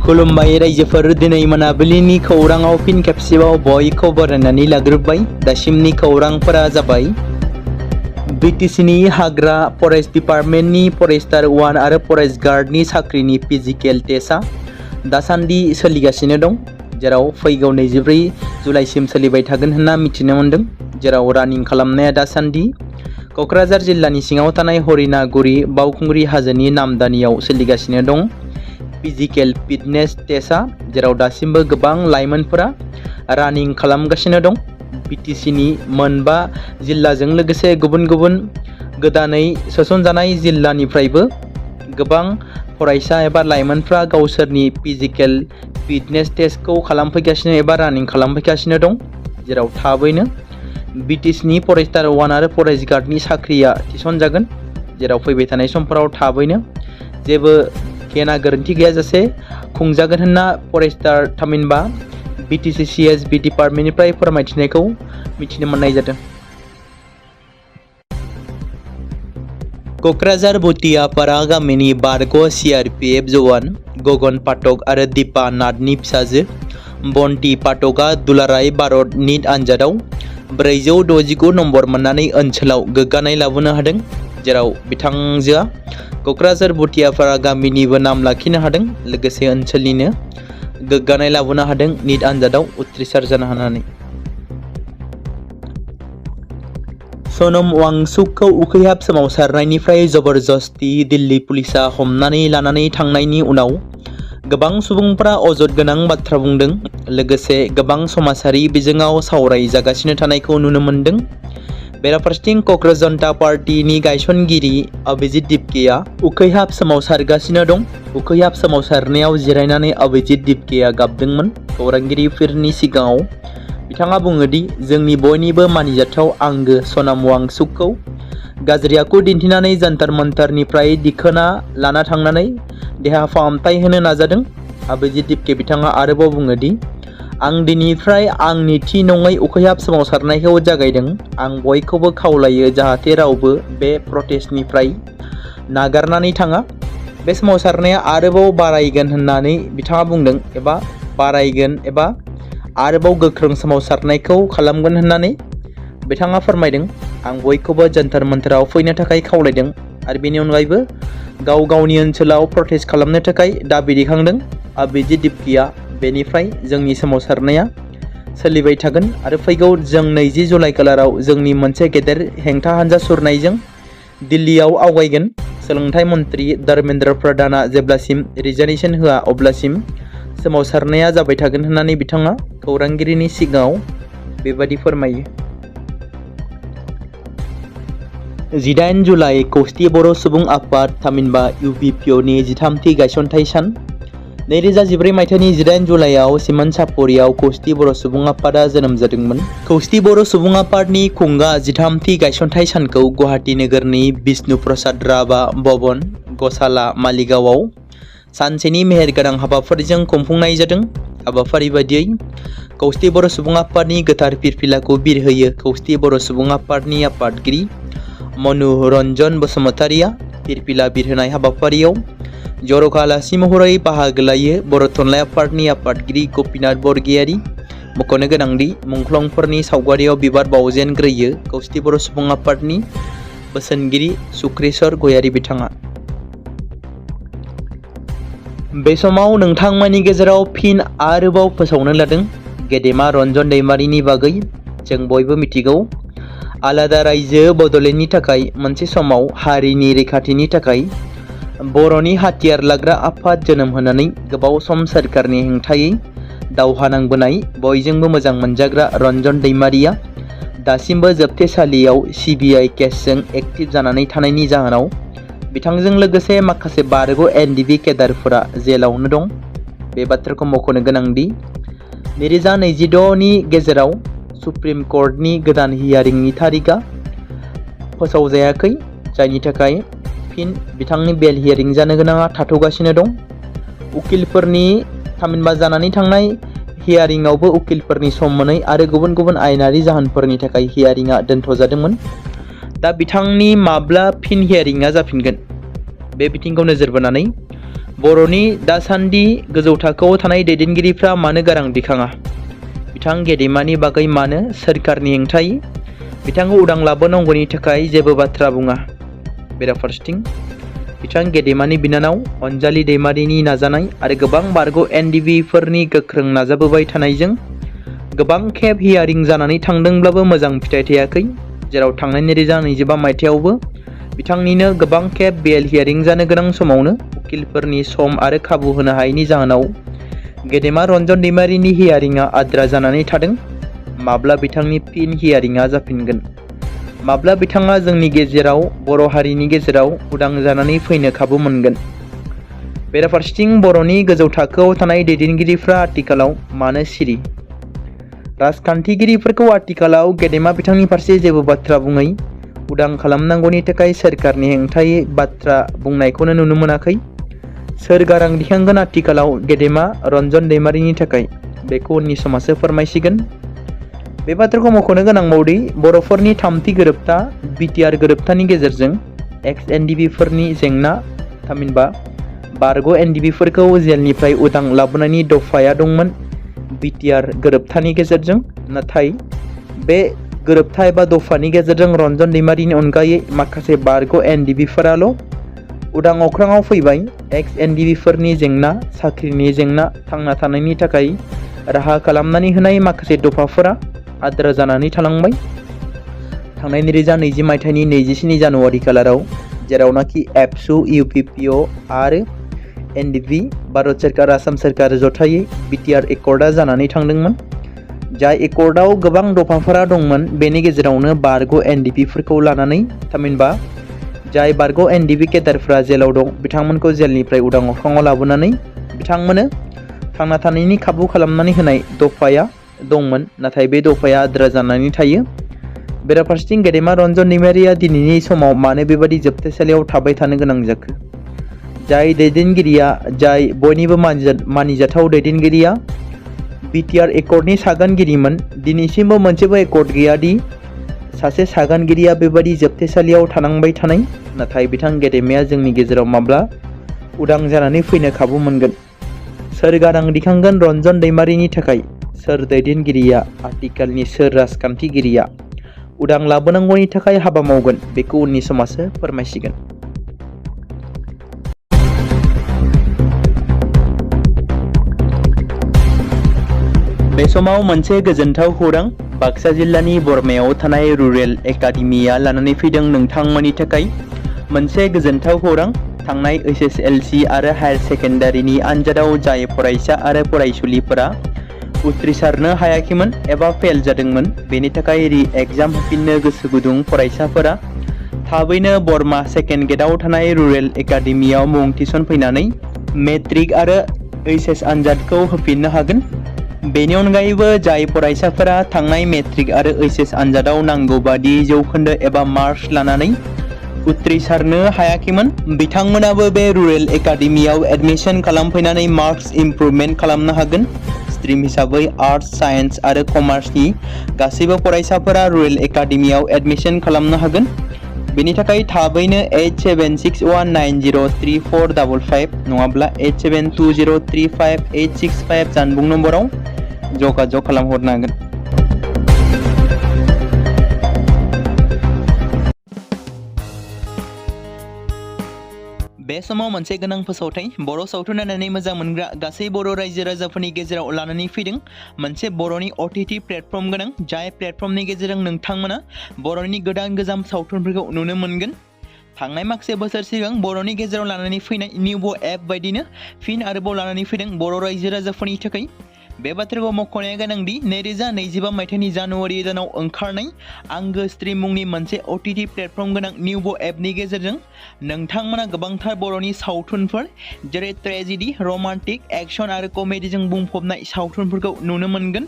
खुलुमबाय रायजोफोर, दिनै मोनाबिलिनि खौराङाव फिन खेबसेबाव बयखौ बरायनानै लाग्रोबाय। दासिमनि खौरांफोरा जाबाय बिटिसिनि हाग्रा फरेस्ट डिपार्टमेन्टनि फरेस्टार 1 आरो फरेस्ट गार्डनि साख्रिनि फिजिकेल टेस्टआ दासान्दि सोलिगासिनो दं, जेराव फैगौ 24 जुलाइसिम सोलिबाय थागोन होनना मिथिनो मोन्दों। जेराव रानिं खालामनाया दासान्दि क'क्राझार जिल्लानि सिङाव थानाय हरिनागुरि बावखुंग्रि हाजोनि नामदानियाव सोलिगासिनो दं फिजिकेल फिटनेस टेस्टआ, जेराव दासिमबो गोबां लाइमोनफोरा रानिं खालामगासिनो दं। बिटिसिनि मोनबा जिल्लाजों लोगोसे गुबुन गुबुन गोदानै सोसनजानाय जिल्लानिफ्रायबो गोबां फरायसा एबा लाइमोनफ्रा गावसोरनि फिजिकेल फिटनेस टेस्टखौ खालामफैगासिनो एबा रानिं खालामफैगासिनो दं। जेराव थाबैनो बिटिसिनि फरेस्टार 1 आरो फरेस्ट गार्डनि साख्रिया थिसनजागोन, जेराव फैबाय थानाय समफोराव थाबैनो जेबो गेना गोरोन्थि गैयाजासे खुंजागोन होनना फरेस्टार थामहिनबा बिटिसि CSB डिपार्टमेन्टनिफ्राय फोरमायथिनायखौ मिथिनो मोननाय जादों। क'क्राझार भुटियापारा गामिनि बारग' CRPF जवान गगन पाठक आरो दीपा नाथनि फिसाजो बन्टी पाठकआ दुलाराय भारत निट आनजादाव 469 नम्बर मोननानै ओनसोलाव गोग्गानाय लाबोनो हादों। जेराव बिथांजोआ क'क्राझार भुटियापारा गामिनिबो नाम लाखिनो हादों, लोगोसे ओनसोलनिनो गोग्गानाय लाबोनो हादों निट आनजादाव उथ्रिसार जानो हानानै। सनम वांचुकखौ उखैहाब सोमावसारनायनिफ्राय जबरदस्ती दिल्ली पुलिसा हमनानै लानानै थांनायनि उनाव गोबां सुबुंफोरा अजद गोनां बाथ्रा बुंदों, लोगोसे गोबां समाजारि बिजोङाव सावरायजागासिनो थानायखौ नुनो मोन्दों। बेराफारसेथिं क'क्राझार जनता पार्टीनि गायसनगिरि अभिजित दिपकेआ उखैहाब सोमावसारगासिनो दं। उखैहाब सोमावसारनायाव जिरायनानै अभिजित दिपकेआ गाबदोंमोन। खौरांगिरिफोरनि सिगाङाव बिथाङा बुङोदि जोंनि बयनिबो मानिजाथाव आंगो सनम वांचुकखौ गाज्रि आखु दिन्थिनानै जन्तर मन्तरनिफ्राय दिखोना लाना थांनानै देहा फाहामथाय होनो नाजादों। अभिजित दिपके बिथाङा आरोबाव बुङोदि आं दिनैनिफ्राय आंनि थि नङै उखैहाब सोमावसारनायखौ जागायदों। आं बयखौबो खावलायो जाहाथे रावबो बे प्रटेस्टनिफ्राय नागारनानै थाङा। बे सोमावसारनाया आरोबाव बारायगोन होननानै बिथाङा बुंदों, एबा बारायगोन एबा आरोबाव गोख्रों सोमावसारनायखौ खालामगोन होननानै बिथाङा फोरमायदों। आं बयखौबो जन्तर मन्तराव फैनो थाखाय खावलायदों आरो बेनि अनगायैबो गाव गावनि ओनसोलाव प्रटेस्ट खालामनो थाखाय दाबि दैखांदों। अभिजित दिपकेआ बेनिफ्राय जोंनि सोमावसारनाया सोलिबाय थागोन आरो फैगौ जों 20 जुलाइ खालाराव जोंनि मोनसे गेदेर हेंथा हानजा सुरनायजों दिल्लीयाव आवगायगोन। सोलोंथाइ मन्त्रि धर्मेन्द्र प्रधानआ जेब्लासिम रिजार्भेसन होआ अब्लासिम सोमावसारनाया जाबाय थागोन होननानै बिथाङा खौरांगिरिनि सिगाङाव बेबादि फोरमायो। 18 जुलाइ खौस्ति बर' सुबुं आफाद थामहिनबा UBPOनि 13थि गायसनथाइ सान। 2014 मायथाइनि 18 जुलाइआव सिमोनसापुरियाव खौस्ति बर' सुबुं आफादा जोनोम जादोंमोन। खौस्ति बर' सुबुं आफादनि खुंगा 13थि गायसनथाइ सानखौ गुवाहाटि नोगोरनि बिष्णु प्रसाद राभा भवन गसाला मालिगावआव सानसेनि मेहेरगोनां हाबाफारिजों खुंफुंनाय जादों। हाबाफारि बायदियै खौस्ति बर' सुबुं आफादनि गोथार फिरफिलाखौ बिरहोयो खौस्ति बर' सुबुं आफादनि आफादगिरि मनरन्जन बसुमतारिया। फिरफिला बिरहोनाय हाबाफारियाव जर'खा आलासि महरै बाहागो लायो बर' थुनलाइ आफादनि आफादगिरि गपिनाथ बरगयारी। मख'नो गोनांदि मुंख्लंफोरनि सावगारियाव बिबार बावजेनग्रोयो खौस्ति बर' सुबुं आफादनि बोसोनगिरि सुक्रेश्वर गयारी बिथाङा। बे समाव नोंथांमोननि गेजेराव फिन आरोबाव फोसावनो लादों गेदेमा रन्जन दैमारिनि बागै। जों बयबो मिथिगौ, आलादा रायजो बड'लेण्डनि थाखाय मोनसे समाव हारिनि रैखाथिनि थाखाय बर'नि हाथियार लाग्रा आफाद जोनोम होनानै गोबाव सम सोरखारनि हेंथायै दावहा नांबोनाय बयजोंबो मोजां मोनजाग्रा रन्जन दैमारिया दासिमबो जोबथेसालियाव CBI केसजों एक्टिभ जानानै थानायनि जाहोनाव बिथांजों लोगोसे माखासे बारग' NDB केडारफोरा जेलावनो दं। बे बाथ्राखौ मख'नो गोनांदि 2026नि गेजेराव सुप्रिम कर्टनि गोदान हियारिंनि थारिखआ फोसावजायाखै, जायनि थाखाय फिन बिथांनि बेल हियारिं जानो गोनाङा थाथ'गासिनो दं। उकिलफोरनि थामहिनबा जानानै थांनाय हियारिंआवबो उकिलफोरनि सम मोनै आरो गुबुन गुबुन आयेनारि जाहोनफोरनि थाखाय हियारिंआ दोनथ'जादोंमोन। दा बिथांनि माब्ला फिन हियारिंआ जाफिनगोन, बे बिथिंखौ नोजोर बोनानै बर'नि दासान्दि गोजौ थाखोआव थानाय दैदेनगिरिफ्रा मानो गारां दिखाङा? बिथां गेदेमानि बागै मानो सोरखारनि हेंथायै बिथांखौ उदां लाबोनांगौनि थाखाय जेबो बाथ्रा बुङा? बेराफारसेथिं बिथां गेदेमानि बिनानाव अनजालि दैमारिनि नाजानाय आरो गोबां बारग' एनडिबिफोरनि गोख्रों नाजाबोबाय थानायजों गोबां खेब हियारिं जानानै थांदोंब्लाबो मोजां फिथाइ थायाखै, जेराव थांनाय 2025 मायथाइयावबो बिथांनिनो गोबां खेब बेल हियारिं जानो गोनां समावनो उकिलफोरनि सम आरो खाबु होनो हायैनि जाहोनाव गेदेमा रन्जन दैमारिनि हियारिंआ आद्रा जानानै थादों। माब्ला बिथांनि फिन हियारिंआ जाफिनगोन? माब्ला बिथाङा जोंनि गेजेराव बर' हारिनि गेजेराव उदां जानानै फैनो खाबु मोनगोन? बेराफारसेथिं बर'नि गोजौ थाखोआव थानाय दैदेनगिरिफ्रा आथिखालाव मानो सिरि? राजखान्थिगिरिफोरखौ आथिखालाव गेदेमा बिथांनि फारसे जेबो बाथ्रा बुङै उदां खालामनांगौनि थाखाय सोरखारनि हेंथायै बाथ्रा बुंनायखौनो नुनो मोनाखै। सोर गारां दिखांगोन आथिखालाव गेदेमा रन्जन दैमारिनि थाखाय? बेखौ उननि समासो फोरमायसिगोन। बे बाथ्राखौ मख'नो गोनांबावदि बर'फोरनि थामथि गोरोबथा बिटिआर गोरोबथानि गेजेरजों एक्स एनडिबिफोरनि जेंना थामहिनबा बारग' एनडिबिफोरखौ जेलनिफ्राय उदां लाबोनायनि दफाया दंमोन बिटिआर गोरोबथानि गेजेरजों। नाथाय बे गोरोबथा एबा दफानि गेजेरजों रन्जन दैमारिनि अनगायै माखासे बारग' एनडिबिफोराल' उदां अख्राङाव फैबाय। एक्स एनडिबिफोरनि जेंना, साख्रिनि जेंना, थांना थानायनि थाखाय राहा खालामनानै होनाय माखासे दफाफोरा आद्रा जानानै थालांबाय। थांनाय 2020 मायथाइनि 27 जानुवारि खालाराव जेरावनाखि एबसु, इउपिपिअ आरो एनडिबि भारत सोरखार आसाम सोरखार जथायै बिटिआर एकर्डआ जानानै थांदोंमोन। जाय एकर्डआव गोबां दफाफोरा दंमोन, बेनि गेजेरावनो बारग' एनडिबिफोरखौ लानानै थामहिनबा जाय बारग' एनडिबि केडारफ्रा जेलाव दं बिथांमोनखौ जेलनिफ्राय उदां अख्राङाव लाबोनानै बिथांमोननो थांना थानायनि खाबु खालामनानै होनाय दफाया दंमोन। नाथाय बे दफाया आद्रा जानानै थायो। बेराफारसेथिं गेदेमा रन्जन दैमारिया दिनैनि समाव मानो बेबादि जोबथेसालियाव थाबाय थानो गोनां जाखो? जाय दैदेनगिरिया, जाय बयनिबो मानिजाथाव दैदेनगिरिया बिटिआर एकर्डनि सागानगिरिमोन, दिनैसिमबो मोनसेबो एकर्ड गैया दि सासे सागानगिरिया बेबादि जोबथेसालियाव थानांबाय थानाय। नाथाय बिथां गेदेमाया जोंनि गेजेराव माब्ला उदां जानानै फैनो खाबु मोनगोन? सोर गारां दिखांगोन रन्जन दैमारिनि थाखाय? सोर दैदेनगिरिया, आथिखालनि सोर राजखान्थिगिरिया उदां लाबोनांगौनि थाखाय हाबा मावगोन? बेखौ उननि समासो फोरमायसिगोन। बे समाव मोनसे गोजोनथाव खौरां बाक्सा जिल्लानि बरमायाव थानाय रुरेल एकाडेमिया लानानै फैदों नोंथांमोननि थाखाय मोनसे गोजोनथाव खौरां। थांनाय एसएसएलसि आरो हायार सेकेन्डारिनि आनजादाव जाय फरायसा आरो फरायसुलिफोरा उथ्रिसारनो हायाखैमोन एबा फेल जादोंमोन, बेनि थाखाय रि-एग्जाम होफिननो गोसो गुदुं फरायसाफोरा थाबैनो बरमा सेकेन्ड गेटआव थानाय रुरेल एकाडेमियाव मुं थिसनफैनानै मेट्रिक आरो एइचएस आनजादखौ होफिननो हागोन। बेनि अनगायैबो जाय फरायसाफोरा थांनाय मेट्रिक आरो एइचएस आनजादाव नांगौ बादि जौखोन्दो एबा मार्कस लानानै उथ्रिसारनो हायाखैमोन, बिथांमोनाबो बे रुरेल एकाडेमियाव एडमिशन खालामफैनानै मार्कस इमप्रुभमेन्ट खालामनो हागोन। स्ट्रिम हिसाबै आर्टस, साइन्स आरो कमार्सनि गासैबो फरायसाफोरा रुरेल एकाडेमियाव एडमिशन खालामनो हागोन। बेनि थाखाय थाबैनो 8761903455 नङाब्ला 87203585 जानबुं नम्बराव जगाजग खालामहरनो हागोन। बे समाव मोनसे गोनां फोसावथाय बर' सावथुन नायनानै मोजां मोनग्रा गासै बर' रायजो राजाफोरनि गेजेराव लानानै फैदों मोनसे बर'नि OTT प्लेटफर्म गोनां, जाय प्लेटफर्मनि गेजेरजों नोंथांमोना बर'नि गोदान गोजाम सावथुनफोरखौ नुनो मोनगोन। थांनाय माखासे बोसोर सिगां बर'नि गेजेराव लानानै फैनाय निउबो एप बायदिनो फिन आरोबाव लानानै फैदों बर' रायजो राजाफोरनि थाखाय। बे बाथ्राखौ मख'नाया गोनांदि 2025 मायथाइनि जानुवारि दानाव ओंखारनाय आंगो स्ट्रिम मुंनि मोनसे OTT प्लेटफर्म गोनां निउबो एपनि गेजेरजों नोंथांमोना गोबांथार बर'नि सावथुनफोर जेरै ट्रेजेडि, रमान्टिक, एक्सन आरो कमेडिजों बुंफबनाय सावथुनफोरखौ नुनो मोनगोन।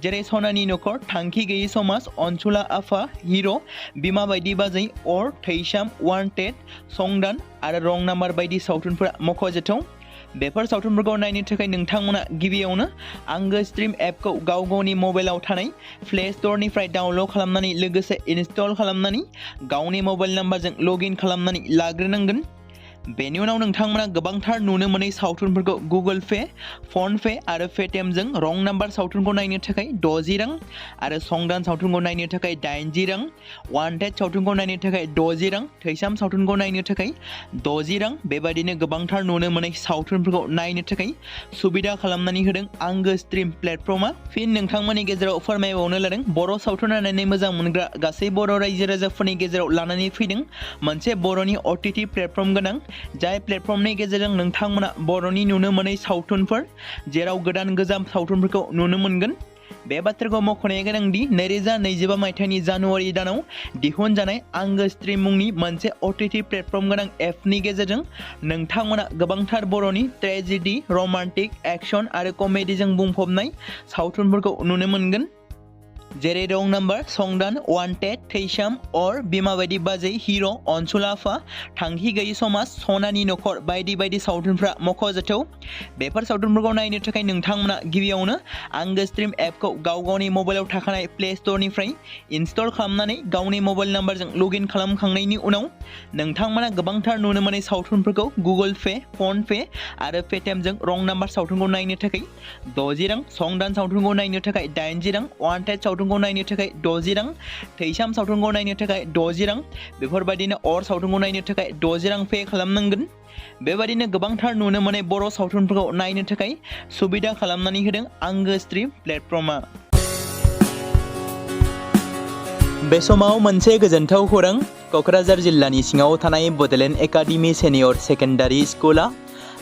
जेरै सनानि नखर, थांखि गैयै समाज, अनसुला आफा, हिर', बिमा बायदि बाजै, अर, थैसाम, वान्टेड, संदान आरो रं नाम्बार बायदि सावथुनफोरा मख'जाथाव। बेफोर सावथुनफोरखौ नायनो थाखाय नोंथांमोना गिबियावनो आंगो स्ट्रिम एपखौ गाव गावनि मबाइलाव थानाय प्ले स्ट'रनिफ्राय डाउनल'ड खालामनानै लोगोसे इनस्टल खालामनानै गावनि मबाइल नाम्बारजों लग इन खालामनानै लाग्रोनांगोन। बेनि उनाव नोंथांमोना गोबांथार नुनो मोनै सावथुनफोरखौ गुगोल पे, फन पे आरो पेटिएमजों रं नाम्बार सावथुनखौ नायनो थाखाय 60 रां आरो संदान सावथुनखौ नायनो थाखाय 80 रां, वान्टेड सावथुनखौ नायनो थाखाय 60 रां, थैसाम सावथुनखौ नायनो थाखाय 60 रां बेबायदिनो गोबांथार नुनो मोनै सावथुनफोरखौ नायनो थाखाय सुबिदा खालामनानै होदों आंगो स्ट्रिम प्लेटफर्मा। फिन नोंथांमोननि गेजेराव फोरमायबावनो लादों बर' सावथुन नायनानै मोजां मोनग्रा गासै बर' रायजो राजाफोरनि गेजेराव लानानै फैदों मोनसे बर'नि OTT प्लेटफर्म गोनां, जाय प्लेटफर्मनि गेजेरजों नोंथांमोना बर'नि नुनो मोनै सावथुनफोर जेराव गोदान गोजाम सावथुनफोरखौ नुनो मोनगोन। बे बाथ्राखौ मख'नाया गोनांदि 2025 मायथाइनि जानुवारि दानाव दिहुनजानाय आंगो स्ट्रिम मुंनि मोनसे OTT प्लेटफर्म गोनां एपनि गेजेरजों नोंथांमोना गोबांथार बर'नि ट्रेजेडि, रमान्टिक, एक्शन आरो कमेडिजों बुंफबनाय सावथुनफोरखौ नुनो मोनगोन। जेरै रं नाम्बार, संदान, वान्टेड, थैसाम, अर, बिमा बायदि बाजै, हिर', अनसुलाफा, थांखि गैयि समाज, सनानि नखर बायदि बायदि सावथुनफ्रा मख'जाथाव। बेफोर सावथुनफोरखौ नायनो थाखाय नोंथांमोना गिबियावनो आंगो स्ट्रिम एपखौ गावनि मबाइलाव थाखानाय प्ले स्ट'रनिफ्राय इनस्टल खालामनानै गावनि मबाइल नाम्बारजों लगइन खालामखांनायनि उनाव नोंथांमोना गोबांथार नुनो मोनै सावथुनफोरखौ गुगोल पे, फन पे आरो पेटिएमजों रं नाम्बार सावथुनखौ नायनो थाखाय 60 रां, संदान सावथुनखौ नायनो थाखाय 80 रां, वान्टेड सावथुनखौ नायनो थाखाय 60 रां, थैसाम सावथुनखौ नायनो थाखाय 60 रां बेफोरबायदिनो अर सावथुनखौ नायनो थाखाय 60 रां पे खालामनांगोन। बेबायदिनो गोबांथार नुनो मोनै बर' सावथुनफोरखौ नायनो थाखाय सुबिदा खालामनानै होदों आंगो स्ट्रिम प्लेटफर्मा। बे समाव मोनसे गोजोनथाव खौरां, क'क्राझार जिल्लानि सिङाव थानाय बड'लेण्ड एकाडेमि सिनियर सेकेन्डारि स्कुला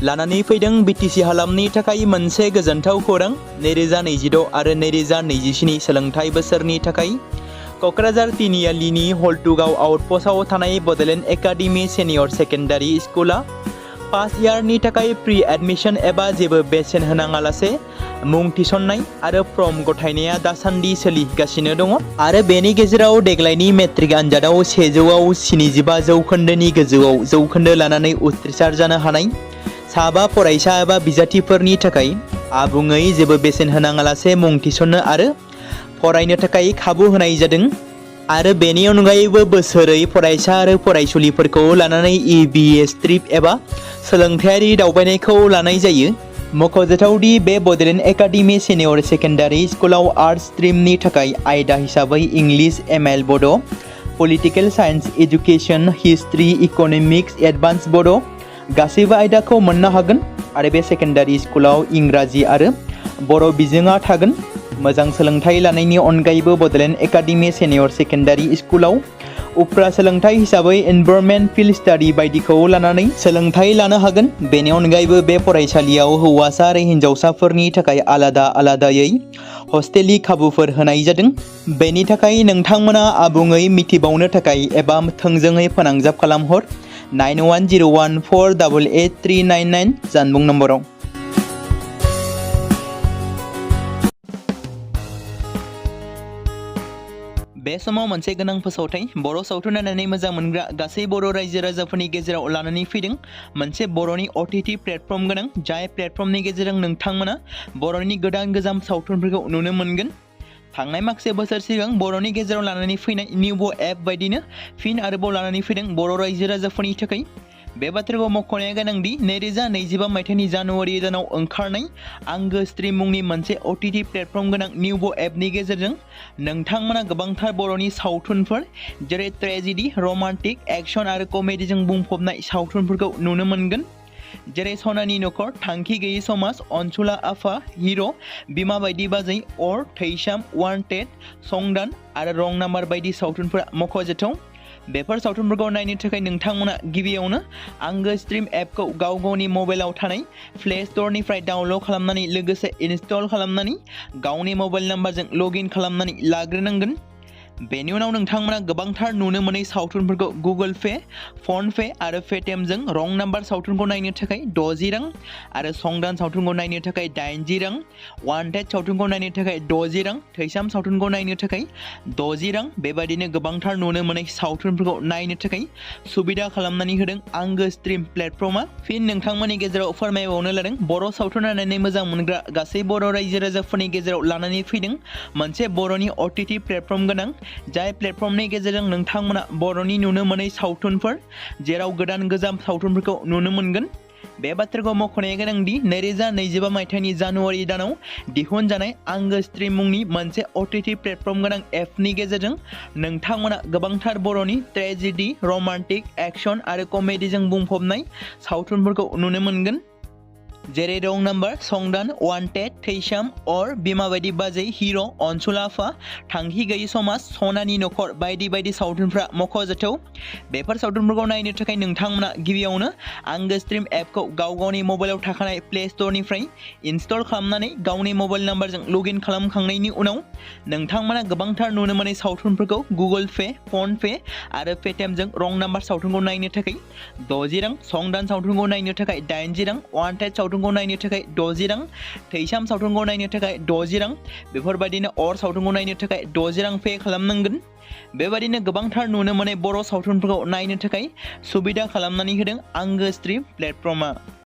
लानानै फैदों BTC हालामनि थाखाय मोनसे गोजोनथाव खौरां। 2026 आरो 2027 सोलोंथाइ बोसोरनि थाखाय क'क्राझार तिनिआलिनि हल्टुगाव आउटपस्टआव थानाय बड'लेण्ड एकाडेमि सिनियर सेकेन्डारि स्कुला फार्स्ट इयारनि थाखाय प्रि एडमिशन एबा जेबो बेसेन होनाङालासे मुं थिसननाय आरो फर्म गथायनाया दासान्दि सोलिगासिनो दङ आरो बेनि गेजेराव देग्लायनि मेट्रिक आनजादाव 100आव 75 जौखोन्दोनि गोजौआव जौखोन्दो लानानै उथ्रिसार जानो हानाय साबा फरायसा एबा बिजाथिफोरनि थाखाय आबुङै जेबो बेसेन होनाङालासे मुं थिसननो आरो फरायनो थाखाय खाबु होनाय जादों आरो बेनि अनगायैबो बोसोरै फरायसा आरो फरायसुलिफोरखौ लानानै EBS ट्रिप एबा सोलोंथायारि दावबायनायखौ लानाय जायो। मख'जाथावदि बे बड'लेण्ड एकाडेमि सिनियर सेकेन्डारि स्कुलाव आर्ट्स स्ट्रिमनि थाखाय आयदा हिसाबै इंलिश, ML बड', political science, education, history, economics, advance बड' गासैबो आयदाखौ मोननो हागोन आरो बे सेकेन्डारि स्कुलाव इंराजि आरो बर' बिजोङा थागोन। मोजां सोलोंथाइ लानायनि अनगायैबो बड'लेण्ड एकाडेमि सिनियर सेकेन्डारि स्कुलाव उफ्रा सोलोंथाइ हिसाबै एनभायरनमेन्ट, फिल्ड स्टाडि बायदिखौ लानानै सोलोंथाइ लानो हागोन। बेनि अनगायैबो बे फरायसालियाव हौवासा आरो हिन्जावसाफोरनि थाखाय आलादा आलादायै हस्टेलनि खाबुफोर होनाय जादों। बेनि थाखाय नोंथांमोना आबुङै मिथिबावनो थाखाय एबा थोंजोङै फोनांजाब खालामहर 9101488399 जानबुं नम्बराव। बे समाव मोनसे गोनां फोसावथाय, बर' सावथुन नायनानै मोजां मोनग्रा गासै बर' रायजो राजाफोरनि गेजेराव लानानै फैदों मोनसे बर'नि OTT प्लेटफर्म गोनां, जाय प्लेटफर्मनि गेजेरजों नोंथांमोना बर'नि गोदान गोजाम सावथुनफोरखौ नुनो मोनगोन। थांनाय माखासे बोसोर सिगां बर'नि गेजेराव लानानै फैनाय निउबो एप बायदिनो फिन आरोबाव लानानै फैदों बर' रायजो राजाफोरनि थाखाय। बे बाथ्राखौ मख'नाया गोनांदि 2025 मायथाइनि जानुवारि दानाव ओंखारनाय आंगो स्ट्रिम मुंनि मोनसे OTT प्लेटफर्म गोनां निउबो एपनि गेजेरजों नोंथांमोना गोबांथार बर'नि सावथुनफोर जेरै ट्रेजेडि, रमान्टिक, एक्शन आरो कमेडिजों बुंफबनाय सावथुनफोरखौ नुनो मोनगोन। जेरै सनानि नखर, थांखि गैयि समाज, अनसुला आफा, हिर', बिमा बायदि बाजै, अर, थैसाम, वान्टेड, संदान आरो रं नाम्बार बायदि सावथुनफोरा मख'जाथाव। बेफोर सावथुनफोरखौ नायनो थाखाय नोंथांमोना गिबियावनो आंगो स्ट्रिम एपखौ गावनि मबाइलाव थानाय प्ले स्ट'रनिफ्राय डाउनल'ड खालामनानै लोगोसे इनस्टल खालामनानै गावनि मबाइल नाम्बारजों लगइन खालामनानै लाग्रोनांगोन। बेनि उनाव नोंथांमोना गोबांथार नुनो मोनै सावथुनफोरखौ गुगोल पे, फन पे आरो पेटिएमजों रं नाम्बार सावथुनखौ नायनो थाखाय 60 रां आरो संदान सावथुनखौ नायनो थाखाय 80 रां, वान्टेड सावथुनखौ नायनो थाखाय 60 रां, थैसाम सावथुनखौ नायनो थाखाय 60 रां बेबायदिनो गोबांथार नुनो मोनै सावथुनफोरखौ नायनो थाखाय सुबिदा खालामनानै होदों आंगो स्ट्रिम प्लेटफर्मा। फिन नोंथांमोननि गेजेराव फोरमायबावनो लादों बर' सावथुन नायनानै मोजां मोनग्रा गासै बर' रायजो राजाफोरनि गेजेराव लानानै फैदों मोनसे बर'नि OTT प्लेटफर्म गोनां, जाय प्लेटफर्मनि गेजेरजों नोंथांमोना बर'नि नुनो मोनै सावथुनफोर जेराव गोदान गोजाम सावथुनफोरखौ नुनो मोनगोन। बे बाथ्राखौ मख'नाया गोनांदि 2025 मायथाइनि जानुवारि दानाव दिहुनजानाय आंगो स्ट्रिम मुंनि मोनसे OTT प्लेटफर्म गोनां एपनि गेजेरजों नोंथांमोना गोबांथार बर'नि ट्रेजेडी, रमान्टिक, एक्शन आरो कमेडीजों बुंफबनाय सावथुनफोरखौ नुनो मोनगोन। जेरै रं नाम्बार, संदान, वान्टेड, थैसाम, अर, बिमा बायदि बाजै, हिर', अनसुला आफा, थांखि गैयि समाज, सनानि नखर बायदि बायदि सावथुनफ्रा मख'जाथाव। बेफोर सावथुनफोरखौ नायनो थाखाय नोंथांमोना गिबियावनो आंगो स्ट्रिम एपखौ गावनि मबाइलाव थाखानाय प्ले स्ट'रनिफ्राय इनस्टल खालामनानै गावनि मबाइल नाम्बारजों लगइन खालामखांनायनि उनाव नोंथांमोना गोबांथार नुनो मोनै सावथुनफोरखौ गुगोल पे, फन पे आरो पेटिएमजों रं नाम्बार सावथुनखौ नायनो थाखाय 60 रां, संदान सावथुनखौ नायनो थाखाय 80 रां, वान्टेड सावथुनखौ नायनो थाखाय 60 रां, थैसाम सावथुनखौ नायनो थाखाय 60 रां, बेफोरबायदिनो अर सावथुनखौ नायनो थाखाय 60 रां पे खालामनांगोन। बेबायदिनो गोबांथार नुनो मोनै बर' सावथुनफोरखौ नायनो थाखाय सुबिदा खालामनानै होदों आंगो स्ट्रिम प्लेटफर्मआ।